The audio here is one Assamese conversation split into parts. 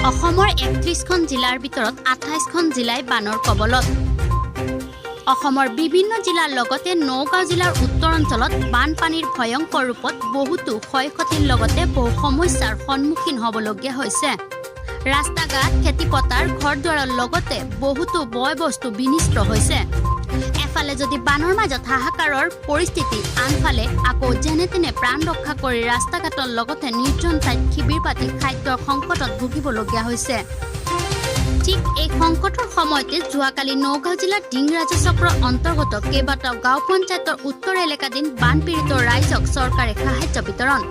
অসমৰ 31খন জিলাৰ ভিতৰত 28খন জিলাই বানৰ কবলত। অসমৰ বিভিন্ন জিলাৰ লগতে নগাঁও জিলাৰ উত্তৰ অঞ্চলত বানপানীৰ ভয়ংকৰ ৰূপত বহুতো ক্ষয় ক্ষতিৰ লগতে বহু সমস্যাৰ সন্মুখীন হ'বলগীয়া হৈছে। ৰাস্তা ঘাট, খেতিপথাৰ, ঘৰ দুৱাৰৰ লগতে বহুতো বয় বস্তু বিনষ্ট হৈছে। এফালে যদি বানৰ মাজত হাহাকাৰৰ পৰিস্থিতি, আনফালে আকৌ যেনে তেনে প্ৰাণ ৰক্ষা কৰি ৰাস্তা ঘাটৰ লগতে নিৰ্জন ঠাইত শিবিৰ পাতি খাদ্যৰ সংকটত ভুগিবলগীয়া হৈছে। ঠিক এই সংকটৰ সময়তে যোৱাকালি নগাঁও জিলাৰ ধিং ৰাজহ চক্ৰৰ অন্তৰ্গত কেইবাটাও গাঁও পঞ্চায়তৰ উত্তৰ এলেকাধীন বানপীড়িত ৰাইজক চৰকাৰে সাহায্য বিতৰণ।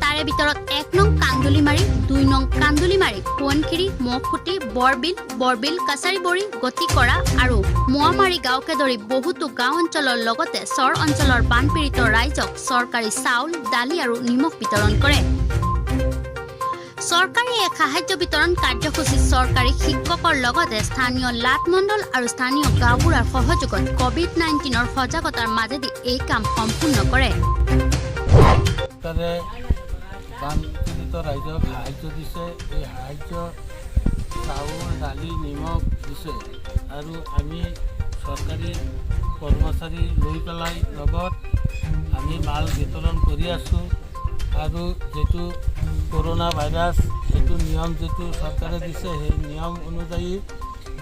তাৰে ভিতৰত 1 নং কান্দুলিমাৰী, 2 নং কান্দুলিমাৰী, সোৱণশিৰি, মহখুটি, বৰবিল, বৰবিল, কাছাৰীবৰী, গতিকৰা আৰু মোৱামাৰী গাঁওকে ধৰি বহুতো গাঁও অঞ্চলৰ লগতে চৰ অঞ্চলৰ বানপীড়িত ৰাইজক চৰকাৰী চাউল, দালি আৰু নিমখ বিতৰণ কৰে। চৰকাৰী এক সাহায্য বিতৰণ কাৰ্যসূচীত চৰকাৰী শিক্ষকৰ লগতে স্থানীয় লাট মণ্ডল আৰু স্থানীয় গাঁওবুঢ়াৰ সহযোগত কভিড-19ৰ সজাগতাৰ মাজেদি এই কাম সম্পূৰ্ণ কৰে। চৰকাৰে বানপীড়িত ৰাইজক সাহাৰ্য দিছে। এই সাহাৰ্য চাউল, দালি, নিমখ দিছে আৰু আমি চৰকাৰী কৰ্মচাৰী লৈ পেলাই লগত আমি মাল বিতৰণ কৰি আছোঁ। আৰু যিটো কৰোণা ভাইৰাছ, সেইটো নিয়ম যিটো চৰকাৰে দিছে, সেই নিয়ম অনুযায়ী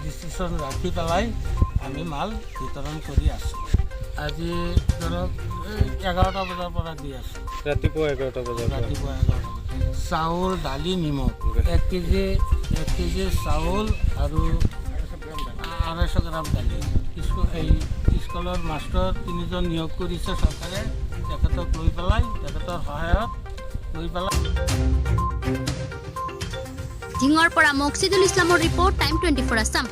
ডিচিশ্যন ৰাখি পেলাই আমি মাল বিতৰণ কৰি আছোঁ। আজি ধৰক এই 11টা বজাৰ পৰা দি আছোঁ। ৰাতিপুৱা 11টা বজাৰ পৰা? ৰাতিপুৱা 11টা বজাত। চাউল, দালি, নিমখ 1 কেজি, 1 কেজি চাউল আৰু 250 গ্ৰাম দালি। স্কুল, এই স্কুলৰ মাষ্টৰ তিনিজন নিয়োগ কৰিছে চৰকাৰে। তেখেতক লৈ পেলাই, তেখেতৰ সহায়ত লৈ পেলাই। ধিঙৰ পৰা মকছিদুল ইছলামৰ ৰিপৰ্ট, টাইম 24 আছাম।